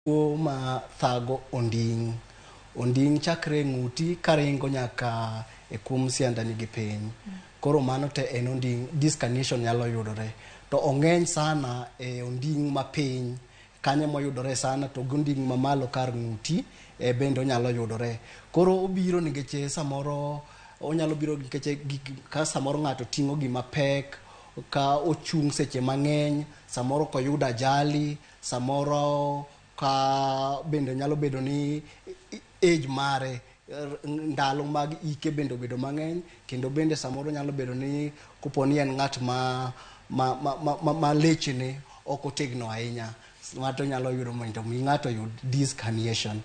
Tuo ma thago onding'. Onding' chakre e ng'uti karingo nyaka e kum siandani gi piny. Koro mano te en onding', disc herniation nyalo yudore. To ong'eny sana e onding' mapiny, kanyo emoyudore sana to gi onding' mamalo kar ng'uti e bende onyalo yudore. Koro obiro nikech samoro onyalo biro nikech gik ka samoro ng'ato ting'o gima pek, ka ochung' seche mang'eny, samoro koyudo ajali, Samoro ka bende nyalo bedo ni age mare ndalo mag ike bende obedo mang'eny kendo bende samoro nyalo bedo ni kopo ni en ng'at ma lechene ok otegno ahinya ng'ato nyalo yudo mondo mi ng'ato oyud disc herniation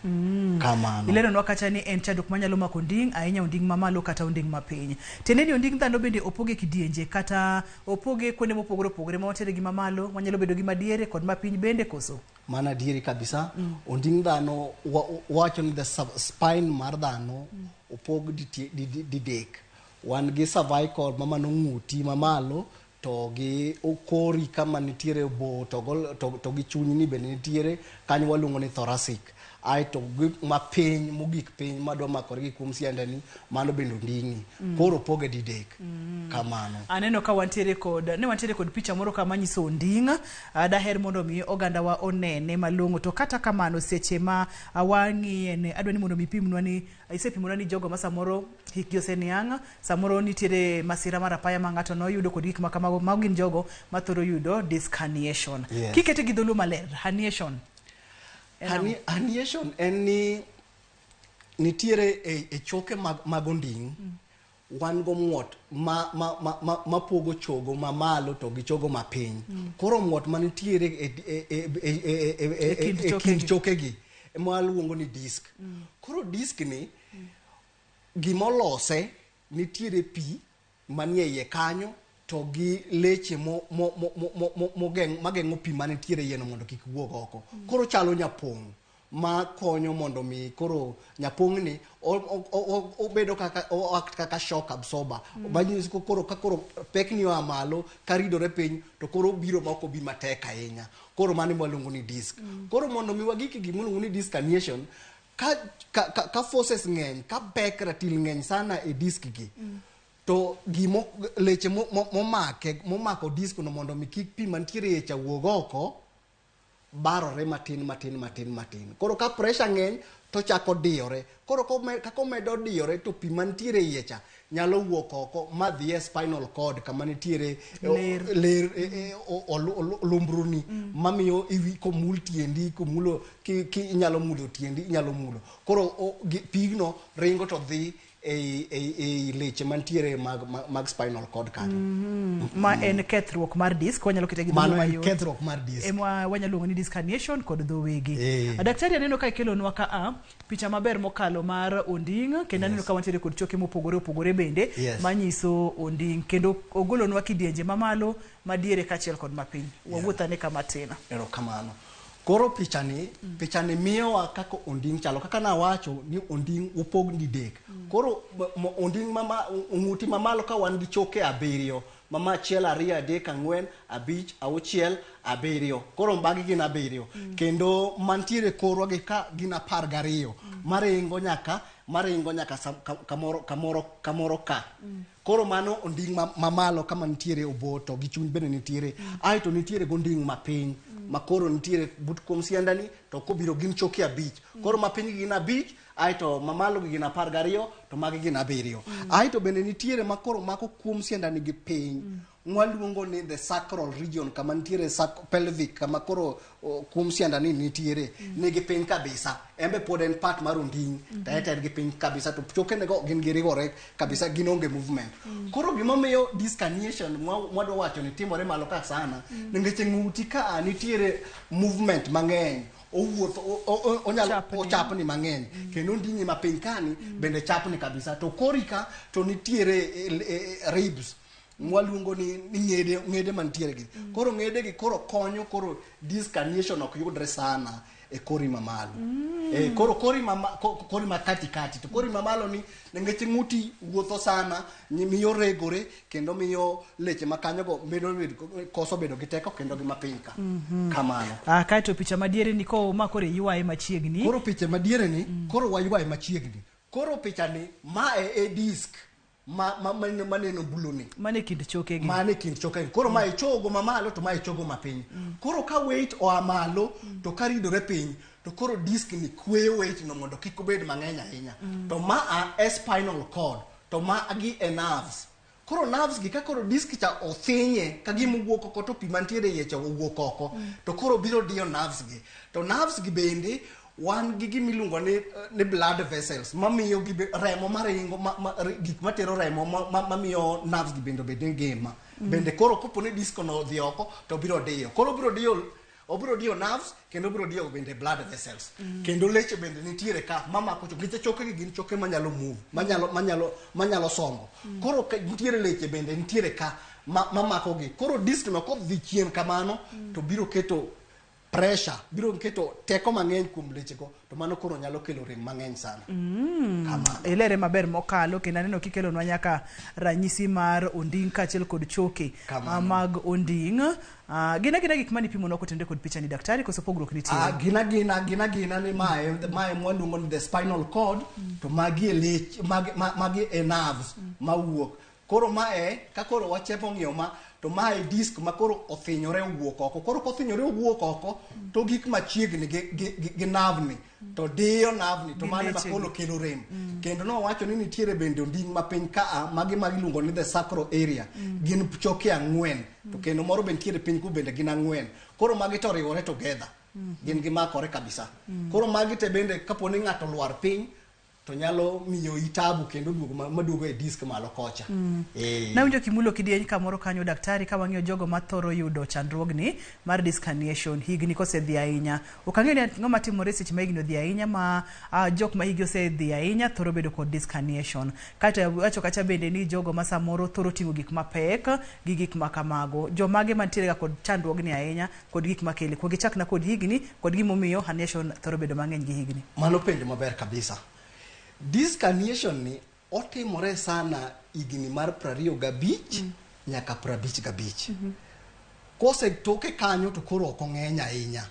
kamano. Ileronwa kacha ni en chandruok manyalo mako onding' ahinya onding' mamalo kata onding' mapiny. Tiende ni onding' dhano bende opog e kidienje kata Opoge kuonde mopogore opogore ma wantiere gi mamalo, wanyalo bedo gi madiere kod mapiny bende koso? Mano adieri kabisa. Onding dhano wacho ni the spine mar dhano opog didek. Wan gi cervical ma mano ng'uti mamalo to gi kori kama nitiere bo to to gi chunyni bende nitiere kanyo waluongo ni thoracic. Aeto gi mapiny mogik piny madwa makore gi kuom siandani mano bende onding'i. Koro opoge didek. Kamano. Aneno ka wantiere kod ne wantiere kod picha moro ka manyiso onding'. Ah, daher mondo mi ogandawa onene malong'o. To kata kamano seche ma ah, wang'iye ne adwa ni mondo mi ipimnwa ni isepimonwa ni jogo ma samoro hikgi oseniang', samoro nitiere masira mar apaya ma ng'ato noyudo kod gik ma kamago, mago gin jogo ma thoro yudo disc herniation. Yes. Kikete gi dholuo maler, herniation. En ang'o? Herniation en ni nitiere e choke mag onding' wan gomuot ma pogo chogo mamalo to gi chogo mapiny. Koro muot manitiere E kind e kind chokegi. chokegi ema waluongo ni disc. Koro disc ni gimolose nitiere pi manie iye kanyo to gi leche mageng'o pi manitiere iye no mondo kik wuog oko. Koro chalo nyapong' ma konyo mondo mi koro nyapong' ni obedo kaka o act kaka shock absorber. Manyiso koro ka koro pekni oa malo ka ridore piny to koro obiro ma ok obi matek ahinya. Koro mano ema waluongo ni disc. Koro mondo mi wagik e gima iluongo ni disc herniation, ka forces ng'eny, ka pek ratil ng'eny sana e disc gi, to gimo leche momake momako disc no mondo mi kik pi mantiere iye cha wuog oko barore matin matin matin matin. Koro ka pressure ng'eny to chako diyore. Koro kaka omedo diyore to pi mantiere iye cha nyalo wuok oko ma dhi e spinal cord kama nitiere Ler. ler lumbruni mamiyo iwi komul tiendi komulo ki inyalo mulo tiendi inyalo mulo. Koro pigno ringo to dhi ei leche mantiere mag spinal cord kanyo. Ma en kethruok mar disc, wanyalo kete gi Mano dholuo en mayot. kethruok mar disc. Ema wanyalo luongo ni disc herniation kod dho wegi. Eh. Daktari aneno ka ikelonwa ka a picha maber mokalo mar onding' kendo aneno ka wantiere kod choke mopogore opogore bende manyiso onding' kendo ogolonwa kidienje mamalo, madiere kaachiel kod mapiny. Wawuoth ane ka matin. Erokamano. Koro pichani, pichani miyowa kaka onding' chalo. Kaka nawacho ni onding' opog didek. Koro onding' mama, ong'uti mamalo ka wan gi choke abiriyo. Mama achiel, ariyo, adek, ang'wen, abich, auchiel, abiriyo. Koro magi gin abiriyo. Kendo mantiere korwa gi ka gin 12. Maringo nyaka, maringo nyaka sam, ka, kamoro, kamoro, kamoro ka. Koro mano onding' mamalo kama nitiere obo to gi chuny bende nitiere. Aeto nitiere gonding' mapiny ma koro nitiere but kuom siandani to kobiro gin choke abich. Koro mapiny gin abich, aeto mamalo gi gin 12 to magi gin abiriyo. Aeto bende nitiere ma koro mako kuom siandani gi piny. Mwaluongo ni the sacral region kama nitiere pelvic kama koro kuom siandani nitiere nigi piny kabisa. Embe pod en part mar onding' to en gi piny kabisa to chokenego gin giriwore kabisa gin onge movement. Koro gimomiyo disc herniation mwadwa wacho ni timore malo ka sana nikech ng'uti ka nitiere movement mang'eny owuotho onyalo Chapni. ochapni mang'eny kendo onding'i mapiny kani bende chapni kabisa to kori ka to nitiere ribs mwaluongo ni ng'ede mantiere gi. Koro ng'ede gi koro konyo koro disc herniation ok yudre sana e kori mamalo. Koro kori mama, kori ma katikati to kori mamalo ni nikech ng'uti wuotho sana, miyo regore kendo miyo leche makanyogo medo koso bedo gi teko kendo gi mapiny ka. Kamano. Kaeto picha madiere ni ko ma koro iywaye machiegni. Koro picha madiere ni koro waywaye machiegni. Koro picha ni mae e disk maneno blue ni. Mane kind choke gi. Mane kind choke gi. Koro mae chogo mamalo to mae chogo mapiny. Koro ka weight oa malo to ka ridore piny to koro disk ni kweyo weight no mondo kik obed mang'eny ahinya. To ma e spinal cord to magi e nerves. Koro nerves gi ka koro disk cha othinye ka gima owuok oko to pi mantiere iye cha owuok oko to koro biro diyo nerves gi. To nerves gi bende wan gi gima iluongo ni blood vessels mamiyo gi remo maringo gik matero remo mamiyo nerves gi bende obed ngima. Bende koro kopo ni disk no odhi oko to biro diyo. Koro obiro diyo nerves kendo obiro diyo bende blood vessels. Kendo leche bende nitiere ka mamako choke. Nikech choke gi gin choke manyalo move, manyalo songo. Koro nitiere leche bende nitiere ka mamako gi. Koro disk no kodhi chien kamano to biro keto pressure, biro keto teko mang'eny kuom lechego to mano koro nyalo kelo rem mang'eny sana. Kamano. Ilere maber mokalo kendo aneno kikelonwa nyaka ranyisi mar onding' kaachiel kod choke mag onding'. Gin agina gik mane ipimo nokotenore kod picha ni daktari koso pogruok nitie? Gina ni mae mwaluongo ni the spinal cord to magi e lech, magi e nerves mawuok. Koro mae ka koro wachepo ng'iyo ma to mae disk ma koro othinyore owuok oko. Koro kothinyore owuok oko to gik machiegni gi nerve ni to diyo nerve ni to mano ema koro kelo rem. Kendo nowacho ni nitiere bende onding' mapiny ka magi iluongo ni the sacral area gin choke ang'wen to kendo moro be nitiere piny ku bende gin ang'wen. Koro magi to oriwore together. Gin gimakore kabisa. Koro magi te bende kapo ni ng'ato lwar piny to nyalo miyo itabu kendo duogo maduogo e disk malo kocha. Nawinjo kimulo kidieny kamoro kanyo daktari ka wang'iyo jogo mathoro yudo chandruogni mar disc herniation higni kosedhi ahinya. Ok ang'eyo ni ang'o matimore seche ma higni odhi ahinya ma jok ma higni osedhi ahinya thoro bedo kod disc herniation. Kaeto wacho kacha bende ni jogo ma samoro thoro ting'o gik mapek gi gik ma kamago. Jomage mantiere ga kod chandruogni ahinya kod gik makele. Kuong ichakna kod higni kod gimomiyo herniation thoro bedo mang'eny gi higni. Mano penjo maber kabisa. Disc herniation ni otimore sana higni mar 25 nyaka 55. Kose toke kanyo to koro ok ong'eny ahinya.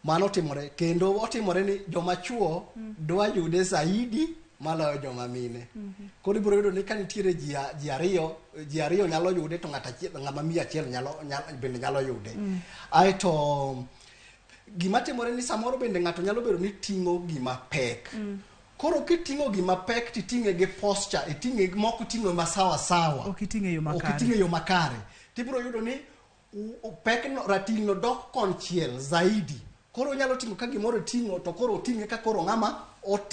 Mano timore kendo otimore ni joma chuo dwa yude zaidi maloyo joma mine. Koro ibiro yudo ni ka nitiere ji ariyo nyalo yude to ng'at achiel, ng'ama miyo achiel bende nyalo yude. Aeto gima timore ni samoro bende ng'ato nyalo bedo ni ting'o gima pek. Koro kiting'o gima pek titing'e gi posture, iting'e moko ting'o ma sawa sawa. Ok iting'e yo makare. Ok iting'e yo makare. Tibiro yudo ni pek no, ratil no dok konchiel zaidi. Koro onyalo ting'o ka gimoro ting'o to koro oting'e ka koro ng'ama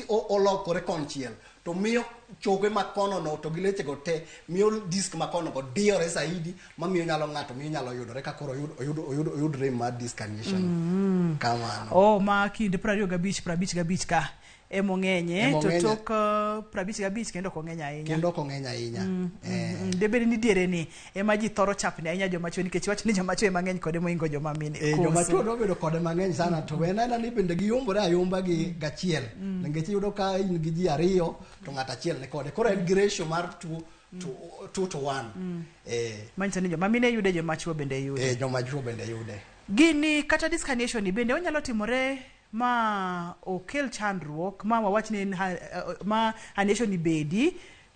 olokore konchiel. To miyo choke makono no to gi leche go te miyo disk makono go diyore zaidi mamiyo nyalo ng'ato miyo nyalo yudore ka koro oyud rem mar disc herniation. Kamano. Ma kind 25 55 ka emong'enye to tok 55 kendo ok ong'eny ahinya. Kendo ok ong'eny ahinya. Debed ni diere ni ema ji thoro chapni ahinya joma chwo nikech wach ni joma chwo mang'eny kode moingo joma mine. Joma chwo nobedo kode mang'eny sana to en aena ni bende giyumbore ayumba gi gachiel. Nikech iyudo ka in gi ji ariyo to ng'ato achiel ni kode. Koro en gi ratio mar 2 to 1. Manyiso ni joma mine yude joma chwo bende yude. Joma chwo bende yude. Gini kata disc herniation ni bende onyalo timore ma okel chandruok ma wawach ni ma herniation ni bedi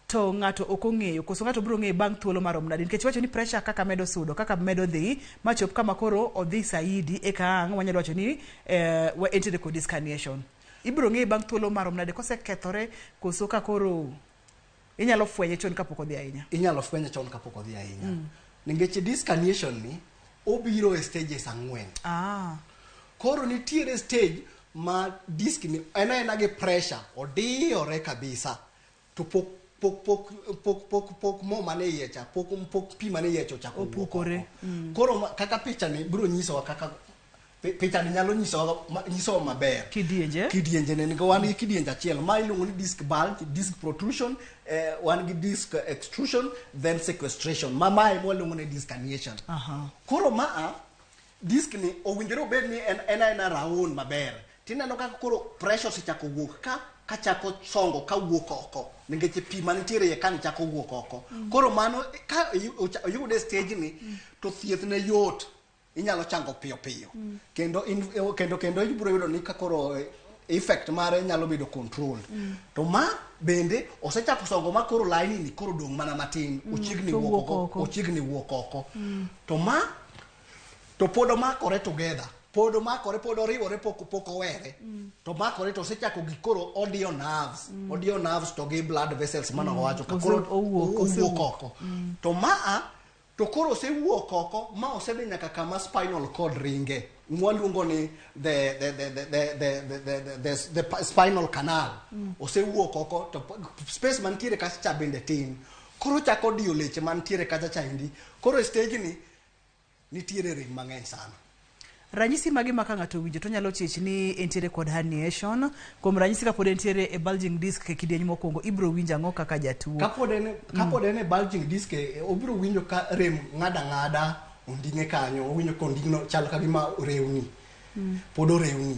to ng'ato ok ong'eyo koso ng'ato biro ng'eyo bang' thuolo marom nade nikech wacho ni pressure kaka medo sudo kaka medo dhi machop kama koro odhi saidi eka ang' wanyalo wacho ni entiere kod disc herniation. Ibiro ng'eyo bang' thuolo marom nade kosekethore koso ka koro inyalo fwenye chon kapok odhi ahinya. Inyalo fwenye chon kapok odhi ahinya. Nikech disc herniation ni obiro e stages 4. Koro nitiere stage ma disk ni en aena gi pressure odiyore kabisa to pok mo mane iye cha, pok pi mane iye cha ochako wuok Opukore. oko. Koro kaka picha ni biro nyisowa kaka picha ni nyalo nyisowa maber. Kidienje. Kidienje ne nigo wan gi kidienje achiel ma iluongo ni disc bulge, disc protrusion, wan gi disc extrusion, then sequestration. Ma mae mwaluongo ni disc herniation. Koro maa Disc ni owinjore obed ni en en aena round maber. Tineno kaka koro pressure osechako wuok ka kachako songo ka wuok oko nikech pi manitiere iye kani chako wuok oko. Koro mano ka oyude e stage ni to thieth ne yot inyalo chango piyo piyo. Kendo in, kendo kendo ibiro yudo ni ka koro effect mare nyalo bedo controlled. To ma bende osechako songo ma koro laini ni koro dong' mana matin ochiegni to wuok wuok oko oko. ochiegni wuok oko. To ma to pod omakore together pod omakore pod oriwore pok pok owere to omakore to osechako gi koro odiyo nerves odiyo nerves to gi blood vessels mane owacho ka koro Owuok, owuok osewuok. oko to maa to koro osewuok oko ma osedhi nyaka kama spinal cord ringe mwaluongo ni the spinal canal osewuok oko to space mantiere kacha cha bende tin koro chako diyo leche mantiere kacha cha endi koro e stage ni nitiere rem mang'eny sana. Ranyisi mage ma ka ng'ato owinjo to nyalo chich ni entiere kod herniation? Kuom ranyisi kapod entiere e bulging disc e kidieny mokwongo, ibiro winjo ang'o kaka jatuo? Kapod en e bulging disc obiro winjo ka rem ng'ada ng'ada onding'e kanyo, owinjo ka onding'no chal ka gima orewni. Pod orewni.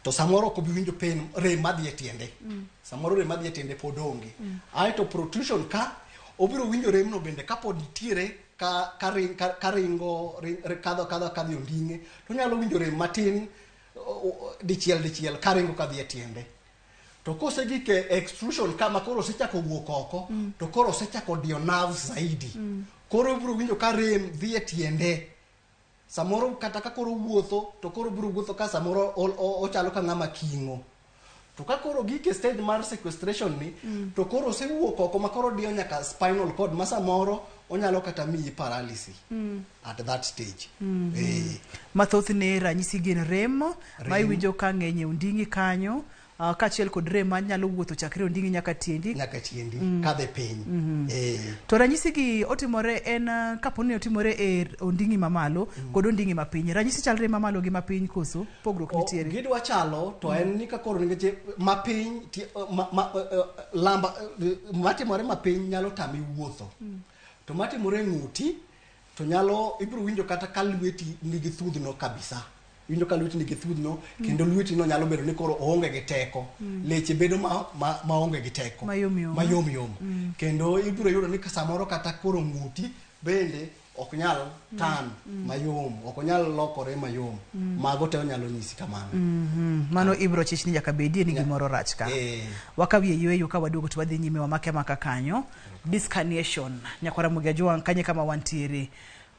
To samoro ok obi winjo pain rem madhi e tiende. Samoro rem madhi e tiende pod onge. Aeto protrusion ka obiro winjo remno bende kapod nitiere ka ka ring, ka, ka ringo ring, kadho kadho kadhi onding'e to onyalo winjo rem matin dichiel dichiel karingo kadhi e tiende. To kosegik e extrusion kama koro osechako wuok oko to koro osechako diyo nerves zaidi. Koro obiro winjo ka rem dhi e tiende. Samoro kata ka koro wuotho to koro obiro wuotho ka samoro ochalo ka ng'ama king'o. To ka koro gik e stage mar sequestration ni to koro osewuok oko ma koro diyo nyaka spinal cord ma samoro onyalo kata miyi paralysis at that stage. Mathothne ranyisi gin rem, ma iwinjo ka ng'eny e onding'i kanyo, kaachiel kod rem manyalo wuotho chakre onding'i nyaka tiendi. Nyaka tiendi kadhi piny. To ranyisi gi otimore en kapo ni otimore e onding'i mamalo kod onding'i mapiny. Ranyisi chalre mamalo gi mapiny koso pogruok nitiere? Gidwa chalo to en ni ka koro nikech mapiny lamba matimore mapiny nyalo tami wuotho. To matimore e ng'uti to nyalo ibiro winjo kata ka lweti nigi thudhno kabisa. Iwinjo ka lweti nigi thudhno kendo lweti no nyalo bedo ni koro oonge gi teko. Leche bedo ma maonge gi teko. Mayom yom. Mayom yom. Kendo ibiro yudo ni samoro kata koro ng'uti bende ok nyal tan mayom, ok onyal lokore mayom. Mago te onyalo nyisi kamano. Mano ibiro chich ni nyaka bedie ni gimoro rach ka. Wakaw yie yueyo ka waduogo to wadhi nyime wamake amaka kanyo. Disc herniation. Nyakwara Mugia Jwang' kanye kama wantiere.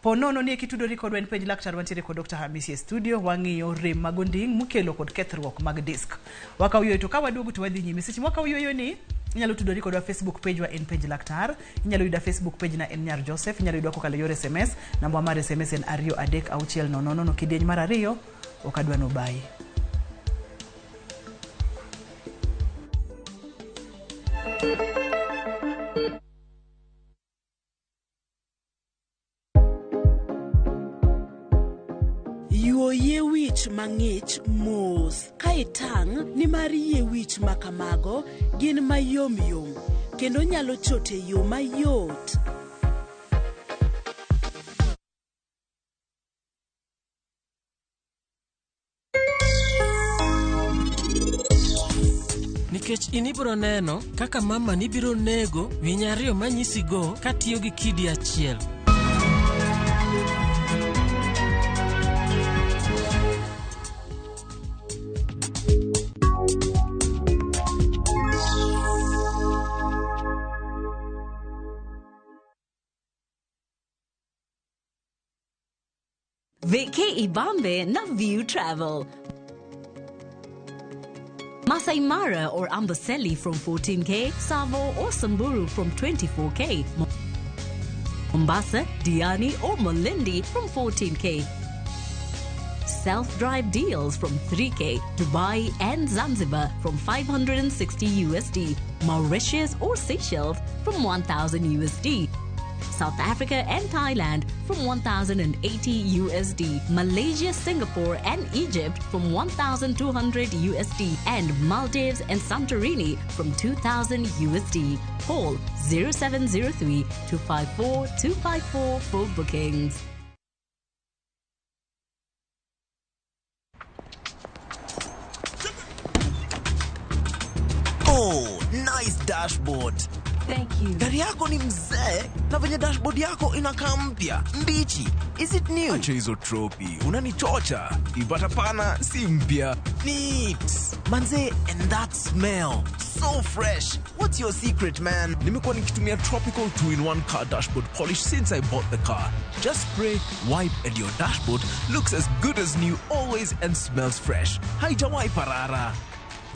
Po nono ni kitudori kodwa en penj laktar wantiere kod Dr. Hamisi e studio wang'iyo rem mag onding' mokelo kod kethruok mag disc. Wakaw yueyo to ka waduogo to wadhi nyime. Seche mwakaw yueyo ni inyalo tudori kodwa Facebook page wa en penj laktar. Inyalo yuda Facebook page na en Nyar Joseph. Inyalo yudwa kokalo yor SMS. Namba mar SMS en 23600 kidieny mar 2 ok adwa nobayi. Yuo yie wich mang'ich mos ka itang' nimar yie wich ma kamago gin mayomyom kendo nyalo chot e yo mayot. Nikech in ibiro neno kaka mama ni biro nego winy ariyo manyisigo katiyo gi kidi achiel. Vacay Ibambe na View Travel. Masai Mara or Amboseli from 14K, Tsavo or Samburu from 24K, Mombasa, Diani or Malindi from 14K. Self-drive deals from 3K, Dubai and Zanzibar from 560 USD, Mauritius or Seychelles from 1,000 USD. South Africa and Thailand from 1,080 USD, Malaysia, Singapore and Egypt from 1,200 USD, and Maldives and Santorini from 2,000 USD. Call 0703 254 254 for bookings. Nice dashboard. Thank you. Gari yako ni mzee na venye dashboard yako inakaa mpya, mbichi. Is it new? Acha hizo tropi, unanichocha. Ipata pana si mpya. Neat. Manze, and that smell. So fresh. What's your secret, man? Nimekuwa nikitumia Tropical 2-in-1 car dashboard polish since I bought the car. Just spray, wipe and your dashboard looks as good as new always and smells fresh. Haijawahi parara.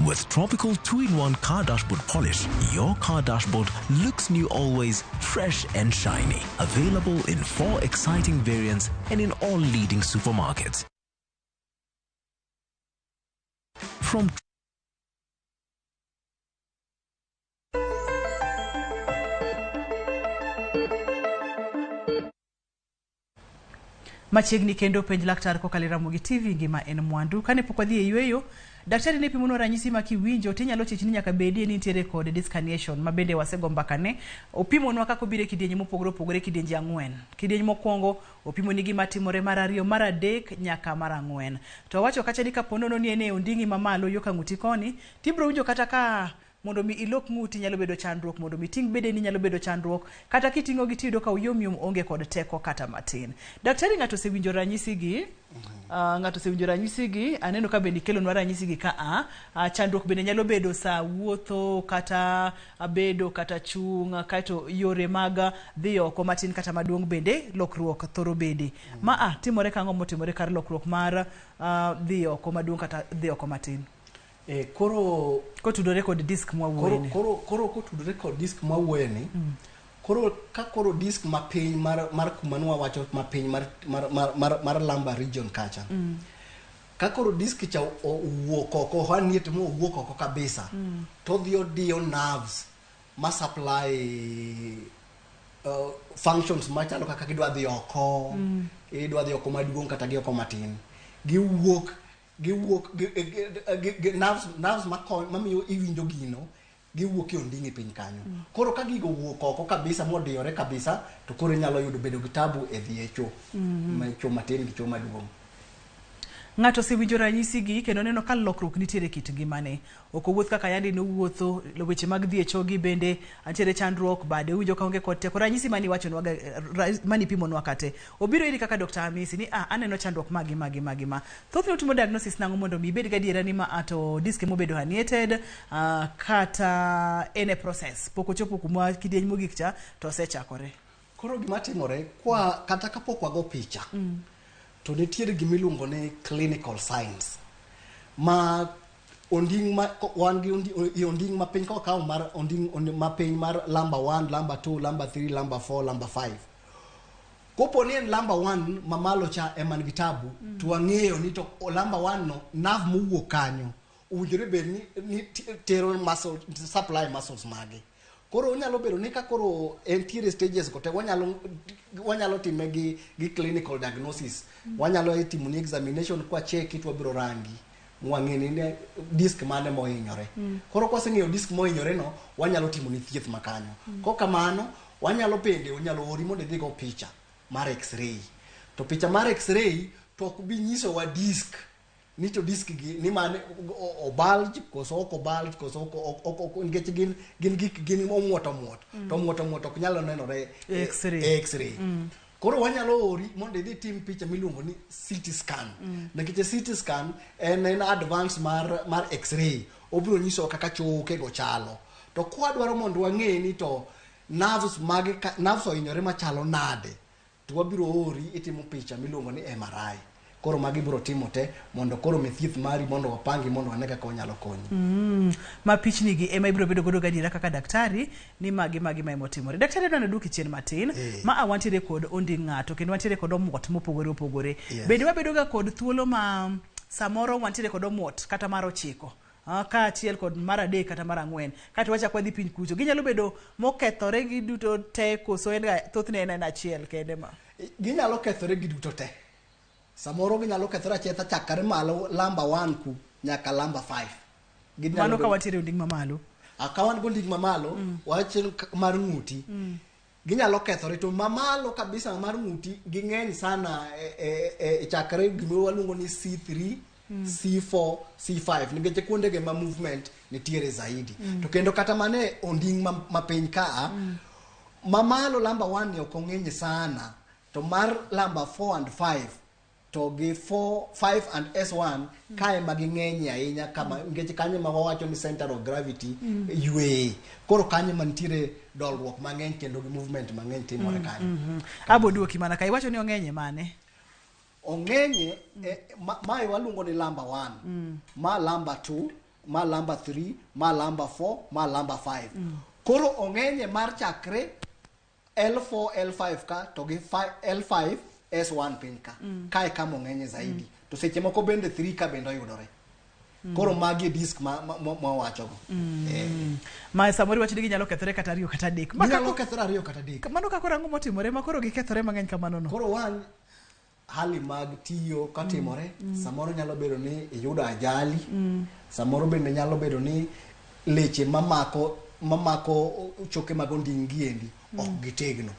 With Tropical 2-in-1 car dashboard polish, your car dashboard looks new always, fresh and shiny. Available in 4 exciting variants and in all leading supermarkets. From Machiegni kendo penj laktar kokalo e Ramogi TV ngima en mwandu. Kane pok wadhi e yueyo, daktari ne pimonwa ranyisi ma kiwinjo tinyalo chich ni nyaka bedie ni nitiere kod disc herniation ma bende wasego mbakane. Opimonwa kaka obiro e kidienje mopogore opogore, kidienje 4. Kidieny mokwongo opimoni gima timore, mar ariyo, mar adek nyaka mar 4. To awacho kacha ni kapo nono ni en e onding'i mamalo yo ka ng'uti koni, tibiro winjo kata ka mondo mi ilok ng'uti nyalo bedo chandruok, mondo mi ting' bedeni nyalo bedo chandruok, kata kiting'o gi tiyudo ka oyomyom onge kod teko kata matin. Daktari, ng'ato osewinjo ranyisi gi, ng'ato osewinjo ranyisi gi, aneno ka bende ikelonwa ranyisi gi ka a chandruok bende nyalo bedo sa wuotho kata bedo kata chung', kaeto yore mag dhi oko matin kata maduong' bende lokruok thoro bede. Ma timore kang'o motimore kar lokruok mar dhi oko maduong' kata dhi oko matin? Koro kotudore kod disk mwawuoyeni. Koro kotudore kod disk mwawuoyeni. Koro ka koro disk mapiny mar kuma nwawacho mapiny mar lumbar region kacha. Ka koro disk cha owuok oko, herniate mowuok oko kabisa. To odhi odiyo nerves ma supply functions machalo kaka gidwa dhi oko, idwa dhi oko maduong' kata gi oko matin. Giwuok nerves mamiyo iwinjo gino giwuok e onding'i piny kanyo. Koro ka gigo wuok oko kabisa modiyore kabisa, to koro inyalo yudo bedo gi tabu e dhi e cho. Ma cho matin gi cho maduong'. Ng'ato osewinjo ranyisi gi kendo neno ka lokruok nitiere e kit ngimane. Ok owuoth kaka yande nowuotho, weche mag dhi e cho gi bende nitiere chandruok, bade owinjo ka onge kod teko. Ranyisi mani iwachonwa ga, mani ipimonwa kate. Obiro iri kaka Dr. Hamisi ni aneno chandruok magi magi magi ma. Thothne utimo diagnosis nang'o mondo mi ibed gadiera ni ma to disk mobedo herniated, kata en e process. Pok ochopo kuma kidieny mogik cha to osechakore. Koro gima timore kwa kata kapok wago picha. To nitiere gima iluongo ni clinical signs ma onding ma wan gi onding ma piny ka wakawo mar onding ma piny mar lumbar 1, lumbar 2, lumbar 3, lumbar 4, lumbar 5. Kopo ni en lumbar 1 mamalo cha ema nigi tabu, to wang'eyo ni to lumbar 1 no nerve mowuok kanyo owinjore bed ni tero muscle supply muscles mage. Koro onyalo bedo ni ka koro entiere stages go te wanyalo time gi clinical diagnosis. Wanyalo timo ni examination kwa check to wabiro rangi mwang'e ni disk mane mohinyore. Koro kwaseng'eyo disk mohinyore no, wanyalo timo ni thieth makanyo. Kok kamano, wanyalo bende onyalo ori mondo idhi go picha mar x-ray. To picha mar x-ray to ok bi nyisowa disk ni to disk gi ni mane obulge koso ok obulge koso ok nikech gin gik gin omuot omuot. To omuot omuot ok nyalo nenore e x-ray. X-ray. Koro wanyalo ori mondo idhi tim picha miluongo ni CT scan. Nikech CT scan en advance mar x-ray. Obiro nyisowa kaka choke go chalo. To kwadwaro mondo wang'e ni to nerves mage nerves ohinyore machalo nade, to wabiro ori itimo picha miluongo ni MRI. Koro magi biro timo te mondo koro mi thieth mari mondo wapangi mondo wane kaka wanyalo konyi. Ma pichni gi ema ibiro bedo godo gadiera kaka daktari ni magi magi ma emotimore. Daktari adwa naduoki chien matin. Ma wantiere kod onding ng'ato kendo wantiere kod omuot mopogore opogore. Bende wabedo ga kod thuolo ma samoro wantiere kod omuot kata mar 9. Kaachiel kod mar 3 kata mar 4. Kato wachak wadhi piny kucho. Ginyalo bedo mokethore giduto te koso en ga thothne en achiel kende ma. Ginyalo kethore giduto te. Samoro ginyalo kethore achiel chakre malo lumbar 1 ku nyaka lumbar 5. Mano ka wantiere onding mamalo. Ka wan go onding mamalo, wach mar ng'uti. Ginyalo kethore to mamalo kabisa mar ng'uti ging'eny sana e chakre gima waluongo ni C3, C4, C5, nikech kuondege ma movement nitiere zaidi. To kendo kata mane onding ma piny kaa, mamalo lumbar 1 ni ok ong'eny sana, to mar lumbar 4 and 5 to gi 4, 5 and S1 kae ma ging'eny ahinya kama, nikech kanyo ma wawacho ni center of gravity yweye. Koro kanyo ma nitiere dolruok mang'eny kendo gi movement mang'eny timore kanyo. Abo duoki mana ka iwacho ni ong'enye mane? Ong'enye mae waluongo ni lumbar 1, ma lumbar 2, ma lumbar 3, ma lumbar 4, ma lumbar 5. Koro ong'enye mar chakre L4, L5 ka to gi L5 S1 piny ka. Kae kama ong'enye zaidi. To seche moko bende 3 ka bende oyudore. Koro magi e disc ma wawachogo. Ma samoro iwacho ni ginyalo kethore kata ariyo kata adek. Ma Ginyalo kako- kethore ariyo kata adek. Mano kako rango motimore ma koro gikethore mang'eny kamano no? Koro wan hali mag tiyo katimore, samoro nyalo bedo ni iyudo ajali, samoro bende nyalo bedo ni leche mamako choke mag onding' giendi ok gitegno.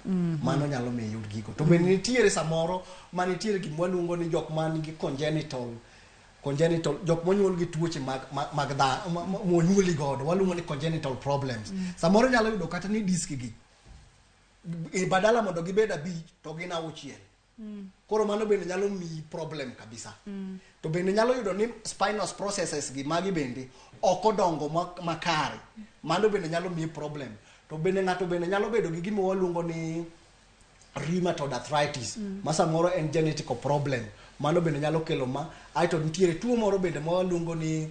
Mano nyalo miyo iyud gigo. To bende nitiere samoro ma nitiere gima waluongo ni jok man gi congenital, jok monyuol gi tuoche mag dha monyuoli godo, waluongo ni congenital problems. Samoro nyalo yudo kata ni disk gi badala mondo gibed abich to gin auchiel. Koro mano bende nyalo miyi problem kabisa. To bende nyalo yudo ni spinous processes gi magi bende ok odongo makare. Mano bende nyalo miyi problem. To bende ng'ato bende nyalo bedo gi gima waluongo ni rheumatoid arthritis, ma samoro en genetic problem. Mano bende nyalo kelo ma. Aeto nitiere tuo moro bende ma waluongo ni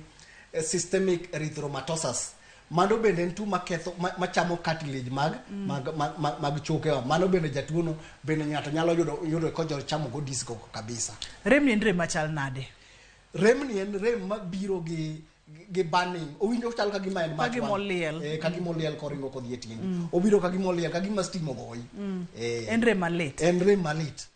systemic erythematosus. Mano bende en tuo maketho machamo cartilage mag chokewa. Mano bende jatuo no bende ng'ato nyalo yudo kochamo go disc go kabisa. Rem ni en rem machal nade? Rem ni en rem mabiro gi burning. Owinjo chal ka gima en mach Ka gima wang'. oliel. Ka gima oliel koringo kodhi e tiendi. Obiro ka gima oliel, ka gima stima ogoyi. En rem malit. En rem malit.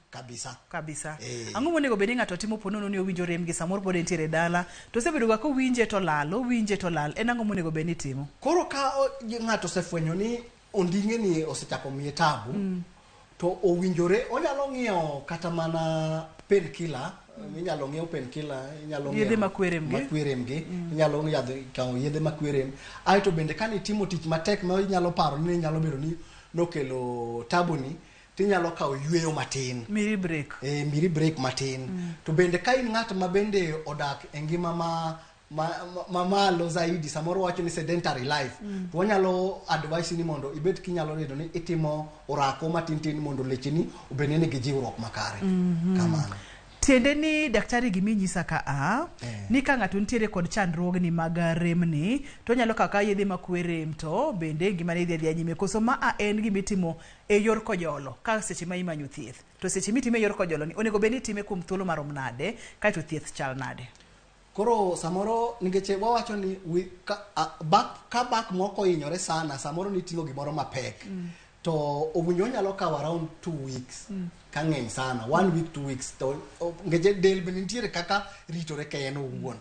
Kabisa. Kabisa. Eh. Ang'o monego bed ni ng'ato timo ponono ni owinjo rem gi samoro pod entiere e dala to osebedo ga kowinje to lal, owinje to lal, en ang'o monego bed ni itimo? Koro ka ng'ato osefwenyo ni onding'e ni osechako miye tabu, to owinjore onyalo ng'iewo kata mana painkiller, inyalo ng'iew painkiller, inyalo Yedhe ng'iewo makwe rem gi. makwe rem gi, inyalo kawo yedhe makwe rem. Aeto bende ka nitimo tich matek ma inyalo paro ni nyalo bedo ni nokelo tabu ni, tinyalo kawo yueyo matin. Miri break. Miri break matin. To bende ka in ng'at ma bende odak e ngima ma malo zaidi, samoro wacho ni sedentary life, to wanyalo advice ni mondo ibed kinyalo yudo ni itimo orako matin tin mondo lecheni obed ni nigi jiwruok makare. Kamano. Tiende ni daktari giminyisa ka a ni ka ng'ato nitiere kod chandruogni mag remni to onyalo kawo ka yedhe makwe rem to bende ngimane dhi adhiya nyime, koso ma a en gimitimo e yor kojolo ka seche ma imanyo thieth, to seche mitime e yor kojolo ni onego bed ni itime kuom thuolo marom nade, kaeto thieth chal nade? Koro samoro nikech wawacho ni ka back moko ohinyore sana, samoro niting'o gimoro mapek, to owinjo onyalo kawo around 2 weeks, ka ng'eny sana one week, 2 weeks. To nikech del bende nitiere kaka ritore ka en owuon.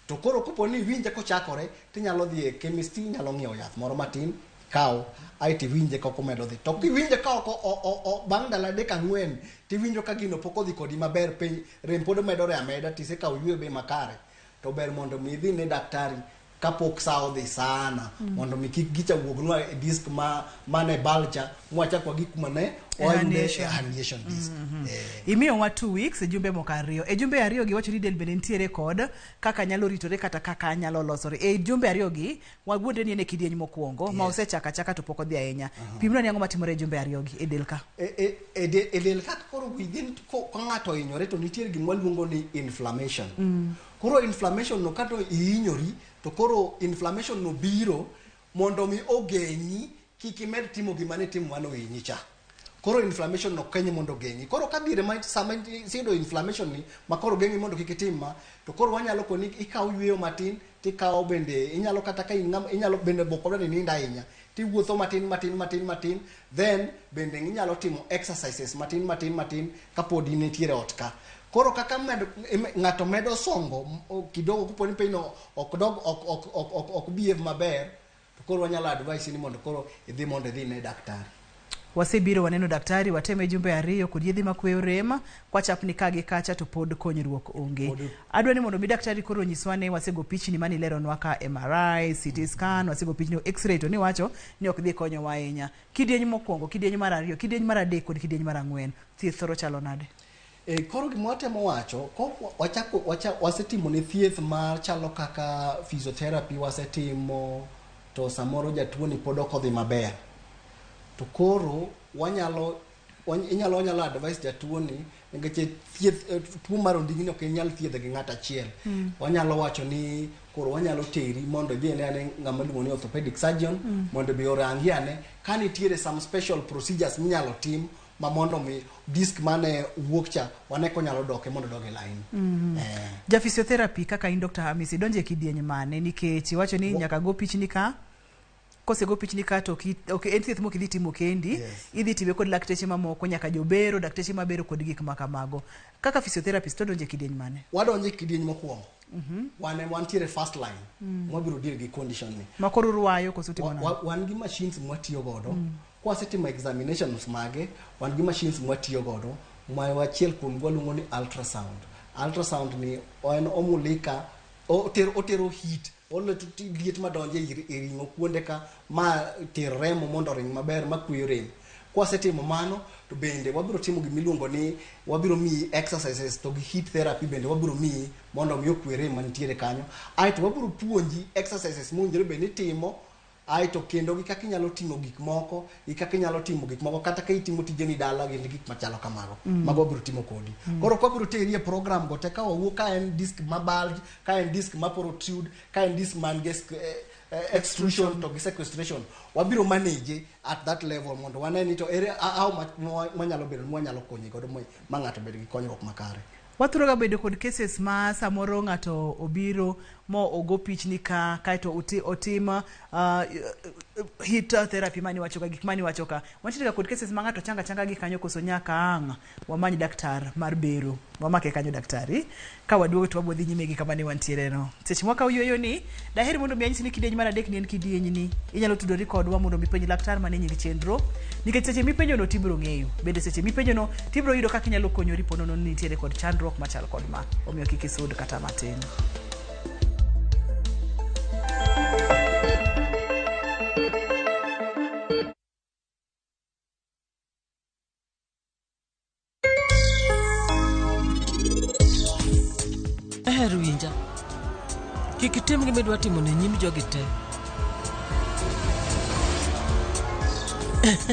To koro kopo ni iwinje kochakore, tinyalo dhi e chemist, inyalo ng'iewo yath moro matin kaw, aeto iwinje kaka omedo dhi. To kiwinje ka ok bang' ndalo adek ang'wen tiwinjo ka gino pok odhi kodi maber, piny rem pod medore ameda, tisekawo yweyo be makare, to ber mondo mi idhi ne daktari kapok sa odhi sana, mondo mi kik gicha wuognwa e disc ma mane balcha mwachak wagik kuma ne wayude e Herniation. Herniation disc. Imiyowa 2 weeks e jumbe moko ariyo. E jumbe ariyo gi wacho ni del bende nitiere kod kaka nyalo ritore kata kaka nyalo losore e jumbe ariyo gi. Wawuondre ni en e kidieny mokwongo ma osechako achaka to pok odhi ahinya. Pimna ni ang'o matimore e jumbe ariyo gi e del ka? E del ka koro within ka ng'ato ohinyore to nitiere gima waluongo ni inflammation. Koro inflammation no kato ihinyori to koro inflammation no biro mondo mi ogeng'i kik imed timo gima ne timo mane ohinyi cha. Koro inflammation no konyo mondo ogeng'i. Koro ka diere ma sama iseyudo inflammation ni ma koro geng'i mondo kik itim ma, to koro wanyalo koni ikawo yueyo matin, tikawo bende inyalo kata ka in ng'ama inyalo bende ok odwa ni nind ahinya, tiwuotho matin matin matin matin, then bende inyalo timo exercises matin matin matin kapod in nitiere ot ka. Koro kaka ng'ato medo songo kidogo, kopo ni pain no ok dog ok behave maber, to koro wanyalo advice ni mondo koro idhi mondo idhi ne daktari. Wasebiro waneno daktari, wateme jumbe 2 kod yedhe makweyo rem, kwachapni ka gi kacha to pod konyruok onge. Adwa ni mondo mi daktari koro onyiswa ne wasego pichni mane ileronwa ka MRI, CT scan, wasego pichni X-ray to niwacho ni ok dhi konyowa ahinya. Kidieny mokwongo, kidieny mar 2, kidieny mar 3 kod kidieny mar 4, thieth thoro chalo nade? Koro gima watemo wacho, wasetimo ne thieth mar chalo kaka physiotherapy wasetimo, to samoro jatuo ni pod ok odhi maber. To koro inyalo advise jatuo ni nikech thieth tuo mar onding'ni ok inyal thiedho gi ng'ato achiel. Wanyalo wacho ni koro wanyalo teri mondo idhi ine ane ng'ama iluongo ni orthopedic surgeon, mondo bi orangi ane ka nitiere some special procedures minyalo tim ma mondo mi disk mane wuok cha wane konyalo doke mondo odog e line. Ja physiotherapy kaka in Dr. Hamisi, donje kidieny mane nikech iwacho ni nyaka go pichni ka, kosego pichni ka to ok en thieth mok idhi timo kendi, idhi time kod lakteche mamoko, nyaka jobero, dakteche mabero kod gik ma kamago. Kaka physiotherapist to donje kidieny mane? Wadonje kidieny mokwongo. Wan wantiere first line. Mwabiro deal gi condition ni. Ma koro urwayo koso utimo nang'o? Wan gi machines mwatiyo godo. Kwasetimo examinations mage, wan gi machines mwatiyo godo, ma achiel kuom gi waluongo ni ultrasound. Ultrasound ni en omulika, otero heat, oleto liet madonjo e ring'o kuonde ka, ma ter remo mondo oring maber, ma kweyo rem. Kwasetimo mano, to bende wabiro timo gimiluongo ni wabiro miyi exercises to gi heat therapy bende wabiro miyi mondo mi okwe rem mantiere kanyo. Aeto wabiro puonji exercises mowinjore bed ni itimo, aeto kendo gi kaka inyalo ting'o gik moko, gi kaka inyalo timo gik moko, kata ka itimo tijeni dala gi gik machalo kamago. Mago wabiro timo kodi. Koro kwabiro teri e program go te, ka wawuok ka en disc ma bulge, ka en disc ma protrude, ka en disc man gi extrusion to gi sequestration, wabiro manage at that level mondo wane ni to ere how much mwanyalo bedo, mwanyalo konyi godo ma ng'ato bed gi konyruok makare. Wathoro ga bedo kod cases ma samoro ng'ato obiro mo ogo pichni ka, kaeto otim heat therapy mani wacho ka, gik mani wacho ka. Wantiere ga kod cases ma ng'ato changa changa gi kanyo koso nyaka ang' wamany daktar mar bero. Wamake kanyo daktari. Ka waduogo to wabiro dhi nyime gi kama ne wantiere no. Seche mwaka oyueyo ni, daher mondo mi anyisi ni kidieny mar 3 ni en kidieny ni. Inyalo tudori kodwa mondo mi penj laktar mane nyiri chenro. Nikech seche mipenjo no tibiro ng'eyo. Bende seche mipenjo no tibiro yudo kaka inyalo konyori po nono ni nitiere kod chandruok machal kod ma. Omiyo kik isud kata matin. Eher winja. Kik itim gima idwa timo ne nyim jogi te.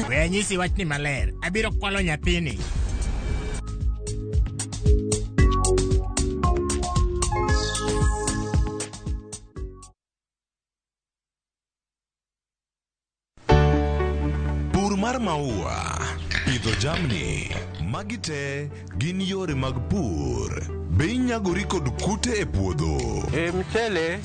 We anyisi wachni maler. Abiro kwalo nyathini. Pur mar maua, pidho jamni, magi te gin yore mag pur. Be inyagori kod kute e puodho? E mchele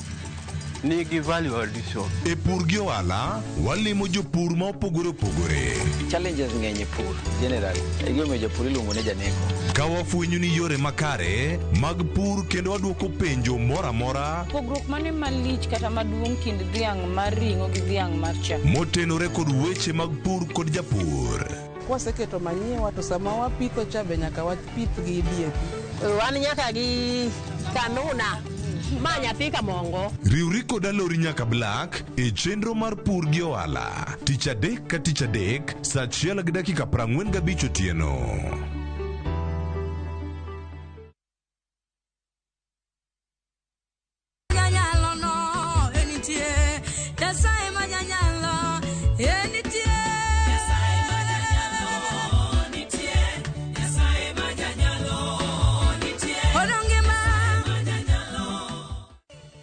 nigi value addition. E pur gi ohala, walimo jopur ma opogore opogore. Challenges ng'eny e pur generally. E gimomiyo japur iluongo ni janeko. Ka wafwenyo ni yore makare mag pur kendo wadwoko penjo moro amora Pogruok mane malich kata maduong' kind dhiang' mar ring'o gi dhiang' mar chak? motenore kod weche mag pur kod japur. Kwaseketo manyiwa to sama wapitho cha be nyaka wapith gi DAP. Wan nyaka gi kanuna ma nyathi kamongo. Riwri kod Alori nyaka Black e chenro mar pur gi ohala. Tich adek ka tich adek saa 1:45 otieno. Janyalo no enitie, Nyasaye ma janyalo enitie. Nyasaye ma janyalo nitie, Nyasaye ma janyalo nitie. Odongima.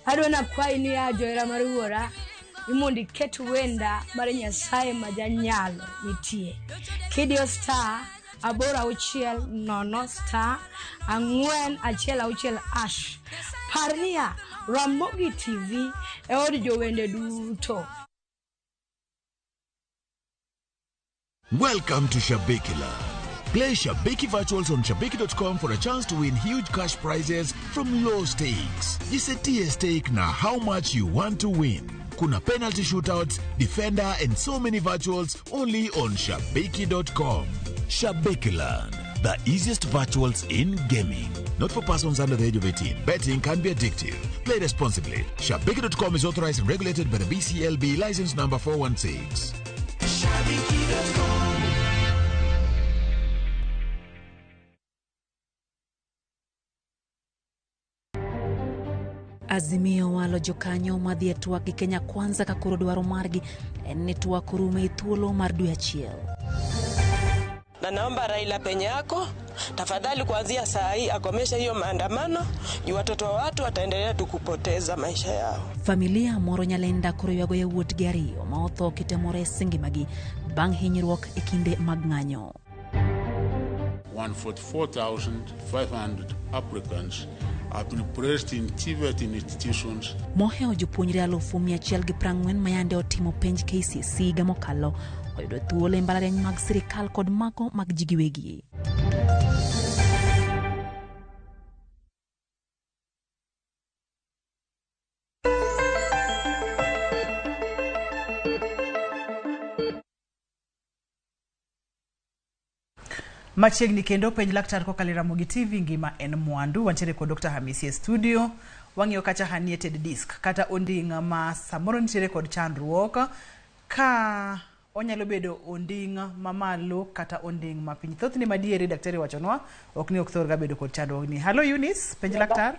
Adwa nakwayi ni ya johera mar wuora ni mondo iket wenda mar Nyasaye ma janyalo nitie. Kidiyo star 8 6 0 star 4 1 6 hash. Par niya, Ramogi TV e od jowende duto. Welcome to Shabiki Land. Play Shabiki Virtuals on Shabiki.com for a chance to win huge cash prizes from low stakes. Jisetie stake na how much you want to win. Kuna penalty shootouts, defender and so many virtuals only on Shabiki.com. Shabikiland, the easiest virtuals in gaming. Not for persons under the age of 18. Betting can be addictive. Play responsibly. Shabiki.com is authorized and regulated by the BCLB license number 416. Azimio walo jokanyo madhi e twak gi Kenya Kwanza ka koro dwaro margi en ni twak orume e thuolo mar dwe achiel. Na naomba Raila penye yako tafadhali, kuanzia saa hii akomeshe hiyo maandamano juu watoto wa watu wataendelea tu kupoteza maisha yao. Familia moro Nyalenda koro ywago yawuotgi ariyo ma otho kitemo res ngimagi bang' hinyruok e kinde mag ng'anyo. 144,500 applicants have been placed in TVET institutions. Mohewo jopuonjre 140,000 mayande otimo penj KCSE higa mokalo oyudo thuolo e mbalariany mag sirikal kod mago mag ji giwegi. Machiegni kendo penj laktar kokalo e Ramogi TV ngima en mwandu. Wantiere kod Dr. Hamisi e studio. Wang'iyo kacha herniated disc kata onding' ma samoro nitiere kod chandruok ka onyalo bedo onding' mamalo kata onding' mapiny. Thothne madiere daktari wachonwa ok ni ok thor ga bedo kod chandruok ni. Hello Eunice, penj laktar.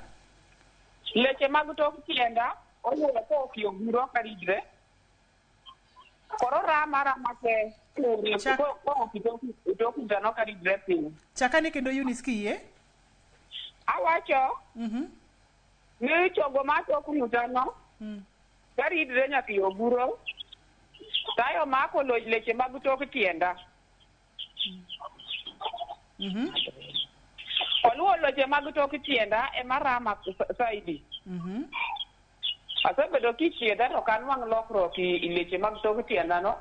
Leche mag tok tienda onyuolo ka okiyo oguro karidre. Koro rama rama te Chakane kendo Eunice kiyie. Awacho ni chogo ma tok ng'utano karidre nyaka i oguro tayo mako leche mag tok tienda. Oluwo leche mag tok tienda ema rama saidi. Asebedo kichiedha to ok anwang' lokruok i leche mag tok tienda no.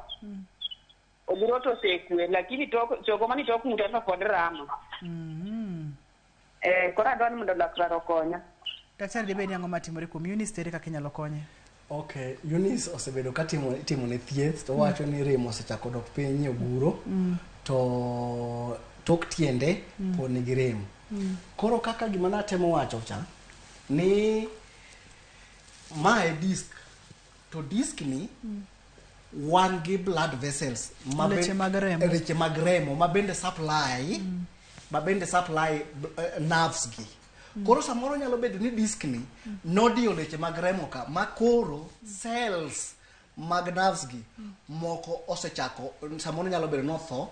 Oguro to osekwe lakini chogo mani tok ng'uta to pod rama. Koro adwa ni mondo laktar okonya. Daktari dibed ni ang'o matimore kuom Eunice ere kaka inyalo konye? Okay, Eunice osebedo ka itimo ne thieth to wacho ni rem osechako dok piny e oguro to tok tiende pod nigi rem. Koro kaka gima natemo wacho cha ni mae disc to disc ni wan gi blood vessels leche mag remo, leche mag remo ma bende supply nerves gi. Koro samoro nyalo bedo ni disc ni nodiyo leche mag remo ka ma koro cells mag nerves gi moko osechako samoro nyalo bedo notho.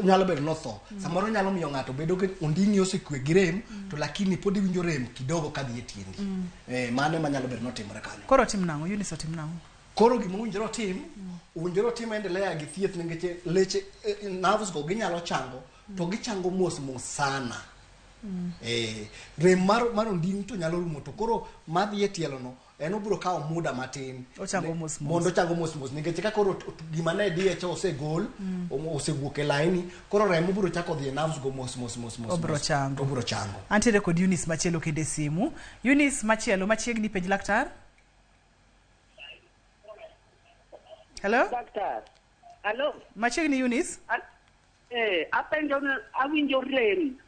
Nyalo bedo notho. Samoro nyalo miyo ng'ato bedo gi onding'i osekwe gi rem to lakini pod iwinjo rem kidogo kadhi e tiendi. Mano ema nyalo bedo notimore kanyo. Koro otim nang'o? Eunice otim nang'o? Koro gima owinjore otim, owinjore otim endelea gi thieth nikech leche nerves go ginyalo chango to gichango mos mos sana. Rem mar onding' to nyalo rumo to koro madhi e tielo no en obiro kawo muda matin. Ochango mos mos. Mondo ochango mos mos nikech ka koro gima ne diye cha osegol, osewuok e laini, koro remo biro chako dhi e nerves go mos mos mos mos. Obiro chango. Obiro chango. Antiere kod Eunice machielo kendo e simu. Eunice machielo machiegni penj laktar. Hello? Daktar. Hello? Machiegni Eunice? Apenjo awinjo rem.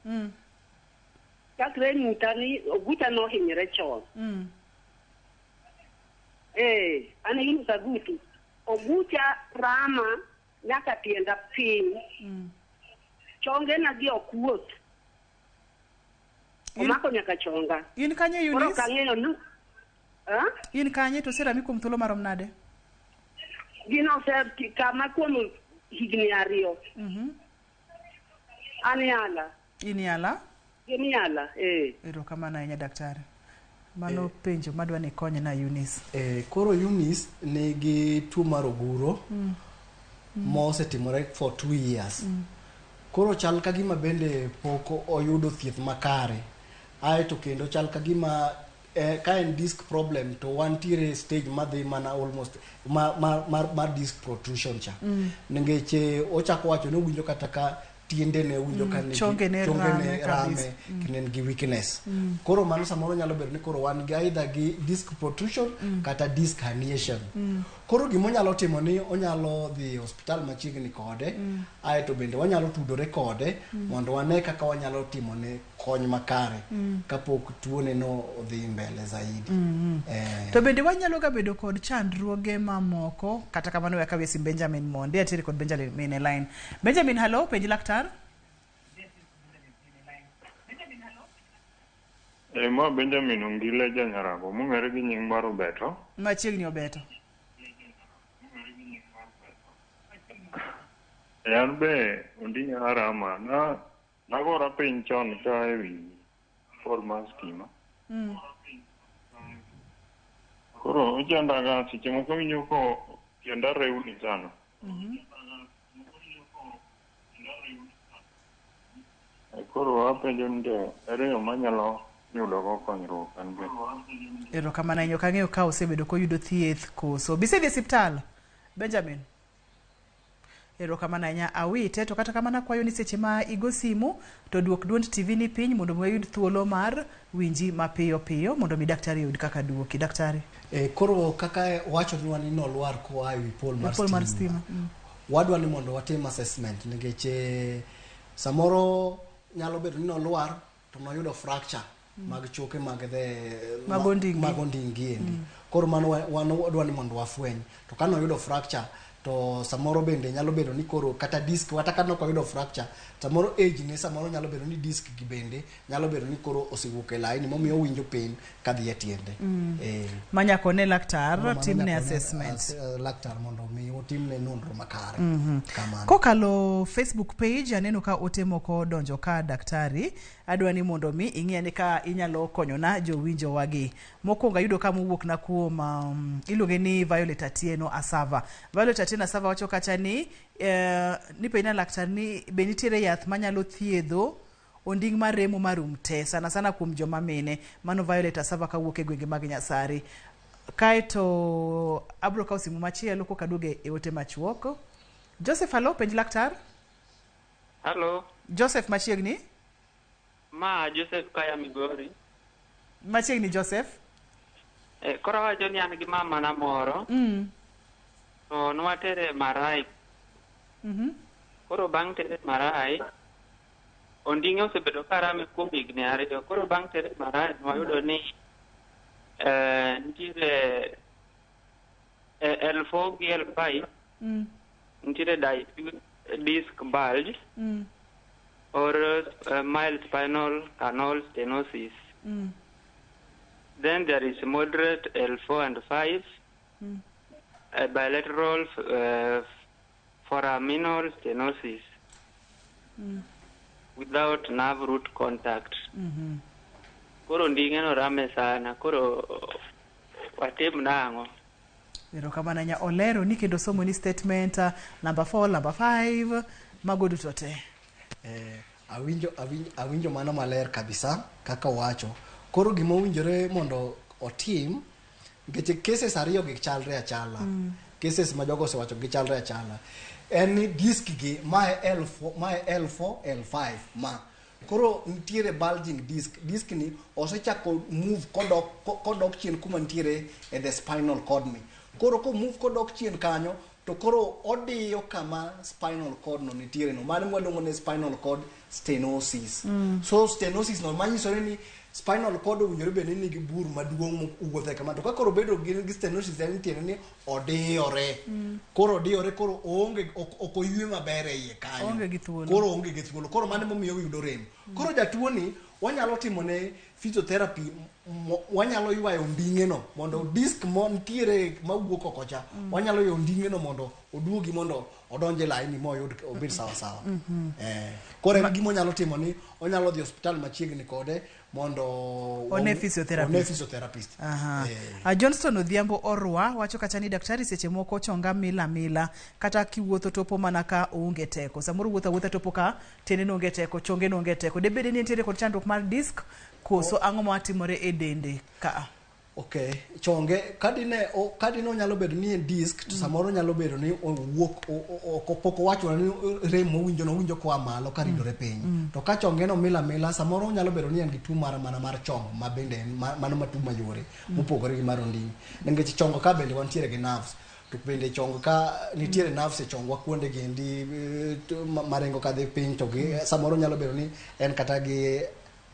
Chakre ng'uta ni oguta nohinyre chon. An Eunice Agutu. Ogucha rama nyaka tienda piny. Chongena gi ok wuoth. Omako nyaka chonga. In kanye Koro Eunice? ok ang'eyo ni In kanye to oserami kuom thuolo marom nade? Gino osekama kuom higni 2. An Yala. In Yala? Gin Yala, Erokamano ahinya daktari. Mano penjo madwa ni ikonye na Eunice. Koro Eunice nigi tuo mar oguro mosetimore for 2 years. Koro chal ka gima bende pok oyudo thieth makare. Aeto kendo chal ka gima ka en disc problem to wantiere stage madhi mana almost mar disc protrusion cha. Nikech ochako wacho ni owinjo kata ka tiendene owinjo ka nigi- chongene chongene rame kabisa. rame kendo en gi weakness. Koro mano samoro nyalo bedo ni koro wan gi either gi disc protrusion kata disc herniation. Koro gima onyalo timo ni onyalo dhi e osiptal machiegni kode, aeto bende wanyalo tudore kode mondo wane kaka wanyalo timone kony makare kapok tuone no odhi mbele zaidi. To bende wanyalo ga bedo kod chandruoge mamoko kata kamano we akawie sim Benjamin monde atiere kod Benjamin e line. Benjamin, hello, penj laktar. E, ma Benjamin Ongile Janyarago mong'ere gi nying mar Obeto. Machiegni Obeto. E, an be onding'a harama na nagora piny chon ka ewi pol mar stima. Koro ochandaga seche moko awinjo ko tienda rewni sana. E, koro apenjo ni to ere yo manyalo yudogo konyruok an be. Erokamano ahinya ok ang'eyo ka osebedo koyudo thieth koso. Bisedhi e osiptal Benjamin? Erokamano ahinya awite to kata kamano akwayo ni seche ma igo simu to duok duond TV ni piny mondo mi wayud thuolo mar winji mapiyo piyo mondo mi daktari oyud kaka duoki. Daktari. E, koro kaka wachonwa ni nolwar koa ewi pol mar Pol mar stima. stima. Wadwa ni mondo watim assessment nikech samoro nyalo bedo ni nolwar to noyudo fracture mag choke mag the Mag onding'i. mag onding'i endi. Koro mano wan wadwa ni mondo wafweny. To ka noyudo fracture to samoro bende nyalo bedo ni koro kata disc kata ka nok oyudo fracture samoro age ne samoro nyalo bedo ni disc gi bende nyalo bedo ni koro osewuok e laini momiyo owinjo pain kadhi e tiende. Manyaka one laktar Koro mano timne nyaka one, assessment. laktar mondo mi otimne nonro makare. Kamano. Kokalo Facebook page aneno ka ote moko donjo ka daktari adwa ni mondo mi ing'e ni ka inyalo konyona jowinjo wagi. Mokwongo ayudo ka mowuok na kuom iluonge ni Violet Atieno Asava. Violet Atieno Asava wacho kacha ni ni penja laktar ni be nitiere yath manyalo thiedho onding' mar remo marum te sana sana kuom joma mine. Mano Violet Asava kawuok e gwenge mag Nyasari. Kaeto abro kawo simu machielo koka aduogo e ote machuok. Joseph, hello, penj laktar. Hello, Joseph machiegni. ma Joseph Kaya Migori. Machiegni Joseph. Koro awacho ni an gi mama na moro to nwatere MRI. Koro bang' tere MRI, onding'e osebedo ka rame kuom higni 2. Koro bang' tere MRI nwayudo ni nitiere L4 gi L5 nitiere diffuse disc bulge or mild spinal canal stenosis. Then there is moderate L4 and 5, bilateral foraminal stenosis without nerve root contact. Koro onding'e no rame sana, koro watim nang'o? Erokamano ahinya. Olero ni kendo somo ni statement number 4, number 5 mago duto te. Awinjo mano maler kabisa kaka owacho. Koro gima owinjore mondo otim nikech cases ariyo gi chalre achala. Cases ma jogo osewacho gi chalre achala. En ni disc gi mae L4, mae L4, L5 ma. Koro nitiere bulging disc. Disc ni osechako move kodok chien kuma nitiere e the spinal cord ni. Koro ko move kodok chien kanyo to koro odiyo kama spinal cord no nitiere no. Mano mwaluongo ni spinal cord stenosis. So stenosis no manyiso ni spinal cord owinjore bed ni nigi bur maduong' mowuothe kama. To ka koro bedo gi stenosis en tiende ni odiyore. Koro odiyore koro oonge ok oywe maber e iye kanyo. Oonge gi thuolo. Koro oonge gi thuolo. Koro mano emomiyo oyudo rem. Koro jatuo ni wanyalo timone physiotherapy, wanyalo ywayo onding'e no mondo disc mantiere mawuok oko cha, wanyalo ywayo onding'e no mondo oduogi mondo odonj e laini moyud obed sawa sawa. Koro en gima onyalo timo ni onyalo dhi osiptal machiegni kode mondo one physiotherapist. One physiotherapist. Johnston Odhiambo Orwa wacho kacha ni daktari seche moko chonga mila mila kata kiwuotho topo mana ka oonge teko. Samoro wuotho awuotha topo ka tiende onge teko, chonge onge teko. Debede ni nitiere kod chandruok mar disc koso ang'o matimore e dende ka? Okay, chonge kadine o, kadine onyalo bedo ni en disc to samoro nyalo bedo ni owuok pok owacho ni rem mowinjo no owinjo koa malo ka ridore piny. To ka chonge no mila mila samoro onyalo bedo ni en gi tuo mar mana mar chong ma bende en mano ma tuo mayore mopogore gi mar onding. Nikech chongo ka bende wantiere gi nerves to bende chong ka nitiere nerves e chongwa kuonde gendi maringo kadhi piny to gi samoro nyalo bedo ni en kata gi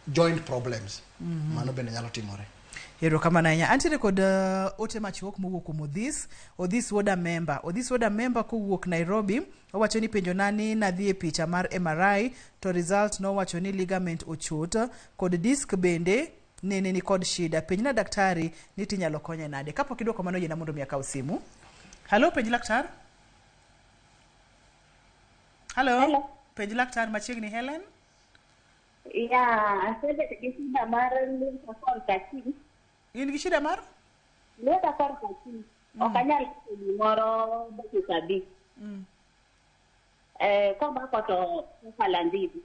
joint problems. Mano bende nyalo timore. Erokamano ahinya. Antiere kod ote machuok mowuok kuom Odhis. Odhis wuod Amemba. Odhis wuod Amemba kowuok Nairobi. Owacho ni penjo na ni nadhi e picha mar MRI to result nowacho ni ligament ochot kod disc bende nene ni kod shida. Penjna daktari ni tinyalo konye nade. Kapok idwoko mano yiena mondo mi akaw simu. Hello, penj laktar. Hello. Hello. Penj laktar machiegni Helen. Ya, asebet gi shida mar lweta korka achich. In gi shida mar? Lweta korka achich. Ok anyal keto gimoro dakika 5. Komako to kalandidi.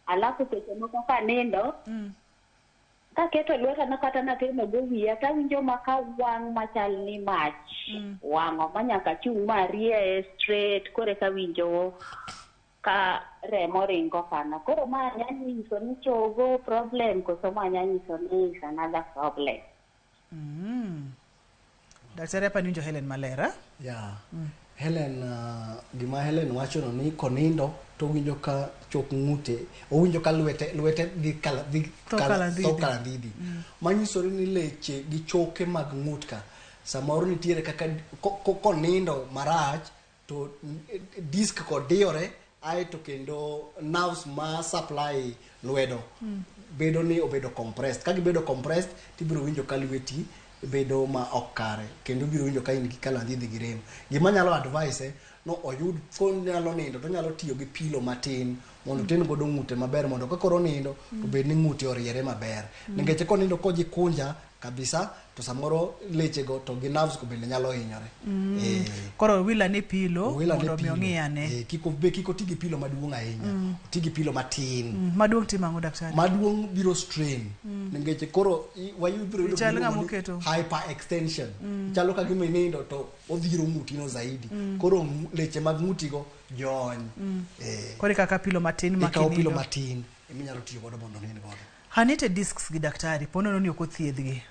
Alafu seche moko kanindo, kaketo lweta no kata natemo go wiya tawinjo ma ka wang' machal ni mach. Wang'o ma nyaka achung' ma arieye straight koro eka awinjo ka remo ringo kana. Koro ma nya nyiso ni chogo problem koso ma nya nyiso ni is another problem. Daktari hapa niwinjo Helen maler, eh? Yeah. Helen, gima Helen wacho no ni konindo to owinjo ka chok ng'ute, owinjo ka lwete dhi kala dhi Tho kalandidi. tho kalandidi. Manyisore ni leche gi choke mag ng'ut ka samoro nitiere kaka konindo marach to disc kodiyore aeto kendo nerves ma supply lwedo bedo ni obedo compressed. Ka gibedo compressed tibiro winjo ka lweti bedo ma ok kare kendo ibiro winjo ka in gi kalandidi gi rem. Gima nyalo advise no oyud konyalo nindo to onyalo tiyo gi pilo matin mondo oten godo ng'ute maber mondo ka koro nindo to bed ni ng'ute oriere maber. Nikech konindo kojikunja kabisa to samoro lechego to gi nerves go bende nyalo hinyore. Koro wila ne pilo Wila ne mondo mi pilo. ong'i ane. Kik oti gi pilo maduong' ahinya. Oti gi pilo matin. Maduong' timo ang'o daktari? Maduong' biro strain. Nikech koro wayubiro yudo Chal gima ng'ama iluongo ni oketo. hyperextension. Chalo ka gima inindo to odhiro ng'utino zaidi. Koro leche mag ng'utigo jony. Koro ikaka pilo matin ma Ikawo pilo kinindo. matin eminyalo tiyo godo mondo onind godo. Herniated discs gi daktari po nono ni ok othiedhgi.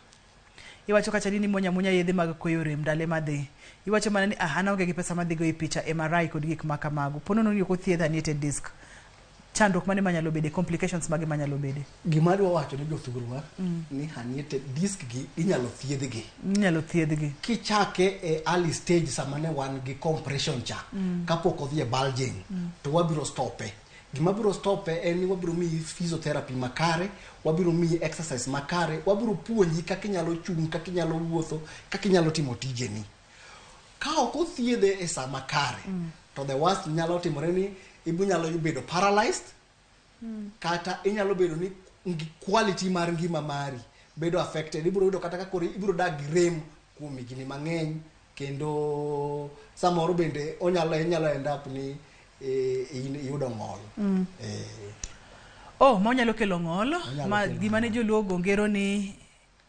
Iwacho kacha ni nimuonyo amuonya yedhe mag kweyo rem ndale madhi. Iwacho mana ni ah, an aonge gi pesa madhi go e picha MRI kod gik ma kamago. Po nono ni ok othiedh herniated disc. Chandruok mane manyalo bede, complications mage manyalo bede? Gima adwa wacho ne jothurwa ni herniated disc gi inyalo thiedhgi. Inyalo thiedhgi. Kichake e early stage sama ne wan gi compression cha, kapok odhi e bulging, to wabiro stope. Gima biro stope en ni wabiro miyi physiotherapy makare, wabiro miyi exercise makare, wabiro puonji kaka inyalo chung', kaka inyalo wuotho, kaka inyalo timo tijeni. Ka ok othiedhe e saa makare, to the worst nyalo timore ni inyalo bedo paralyzed, kata inyalo bedo ni quality mar ngima mari bedo affected. Ibiro yudo kata ka koro ibiro dak gi rem kuom higni mang'eny, kendo samoro bende inyalo end up ni iyudo ng'ol. Oh, ma onyalo kelo ng'ol, Onyalo ma kelo gima ne joluo ogo ngero ni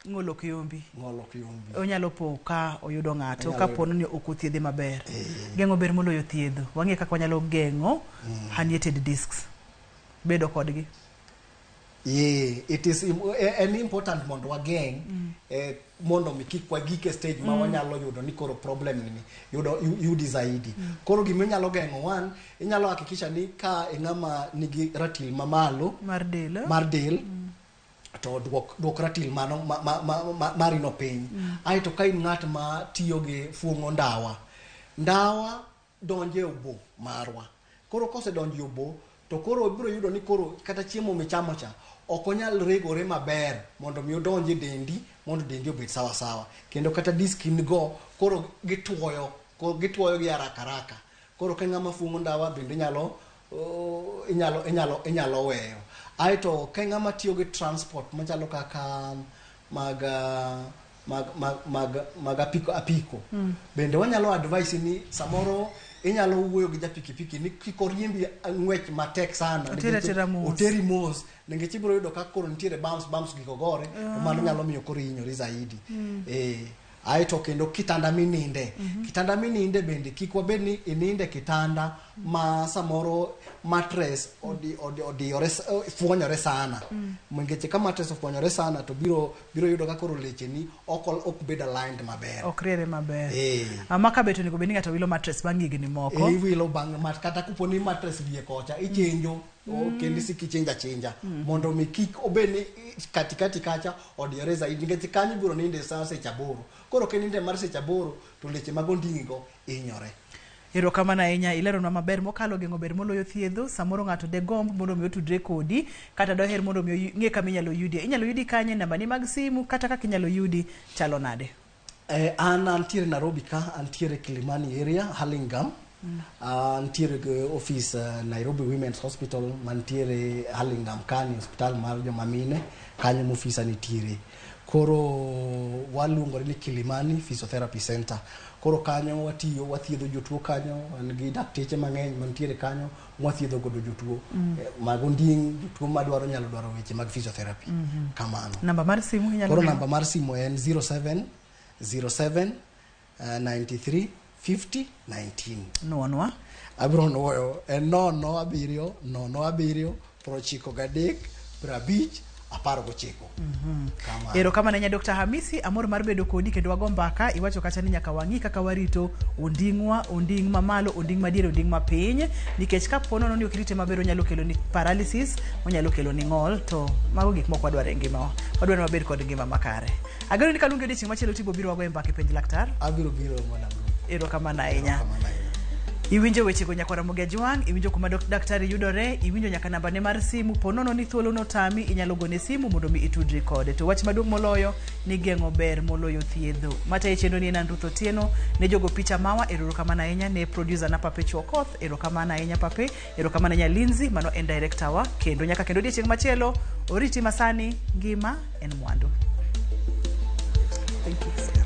ng'ol ok yombi. Ng'ol ok yombi. Onyalo po ka oyudo ng'ato Onyalo kapo ni ok othiedhe maber. Geng'o ber moloyo thiedho. Wang'e kaka wanyalo geng'o herniated discs. Bedo kodgi. Yeah, it is en important mondo wageng' mondo mi kik wagik e stage ma wanyalo yudo ni koro problem ni yudo yudi zaidi. Koro gima inyalo geng'o one, inyalo hakikisha ni ka e ng'ama nigi ratil mamalo mar del, mar del to duok ratil mano marino piny. Aeto ka in ng'at ma tiyo gi fuong'o ndawa, ndawa donjo e obo marwa. Koro kosedonjo e obo to koro ibiro yudo ni koro kata chiemo michamo cha ok onyal regore maber mondo mi odonj e dendi mondo dendi obed sawa sawa. Kendo kata disk in go koro gituoyo gi haraka haraka. Koro ka ng'ama fuong'o ndawa bende inyalo weyo. Aeto ka ng'ama tiyo gi transport machalo kaka mag mag, mag, mag, mag apiko apiko bende wanyalo advice ni samoro inyalo wuoyo gi japikipiki ni kik oriembi ng'wech matek sana. Otere atera mos. Oteri mos nikech ibiro yudo ka koro nitiere bumps bumps gigo gore to mano nyalo miyo koro ihinyori zaidi. Eh, aeto kendo kitanda mininde, kitanda mininde bende kik wabed ni ininde kitanda ma samoro mattress odiyore fwonyore sana, nikech ka mattress ofwonyore sana to biro yudo ka koro lecheni ok bed aligned maber. Ok riere maber. Eh. Ma ka bet onego bed ni ng'ato wilo mattress bang' higni moko. E, iwilo bang' mat kata kopo ni mattress wiye kocha ichenjo kendo isiko ichenjo achenja mondo mi kik obed ni katikati kacha odiyore zaidi, nikech kanyo ibiro ninde sa seche 8. Koro kininde mar seche 8 to leche mag onding'i go hinyore. Erokamano ahinya, ileronwa maber mokalo geng'o ber moloyo thiedho. Samoro ng'ato de gomb mondo mi otudre kodi kata doher mondo mi ng'e kama inyalo yudie. Inyalo yudi kanye, nambani mag simu kata kaka inyalo yudi chalo nade? An antiere Nairobi ka, antiere Kilimani area, Hurlingham. Antiere gi office Nairobi Women's Hospital mantiere Hurlingham kani, hospital mar joma mine kanyo mofisa nitiere. Koro waluongore ni Kilimani Physiotherapy Center. Koro kanyo watiyo, wathiedho jotuo kanyo, wan gi dakteche mang'eny mantiere kanyo mwathiedho godo jotuo mag onding', jotuo madwaro nyalo dwaro weche mag physiotherapy. Kamano. Namba mar simu inyalo Koro namba mar simu en 07 07 93 50 19. Nuonwa. Abiro nuoyo en 0 7 0 7 93 50 19. Kamano. Erokamano ahinya Dr. Hamisi, amor mar bedo kodi kendo wago mbaka. Iwacho kacha ni nyaka wang'i kaka warito onding'wa, onding' mamalo, onding' madiere, onding' mapiny, nikech kapo nono ni ok irite maber onyalo kelo ni paralysis, onyalo kelo ni ng'ol, to mago gik mok wadwaro e ngimawa. Wadwaro ni wabed kod ngima makare. Ageno ni kaluongi odiochieng' machielo tibo biro wagoye mbaka e penj laktar. Abiro biro madam. Erokamano ahinya. Iwinjo wechego nyakwara Ramogi Ajwang', iwinjo kuma daktari yudore, iwinjo nyaka nambane mar simu. Po nono ni thuolo notami, inyalo gone simu mondo mi itudri kode. To wach maduong' moloyo ni geng'o ber moloyo thiedho. Matayo chenro ni en an Ruth Otieno, ne jogo picha mawa, erokamano ahinya ne producer na Pape Chuokoth, erokamano ahinya Pape, erokamano ahinya Lindsay, mano en director wa, kendo nyaka kendo odiochieng' machielo, oriti masani, ngima en mwandu. Thank you.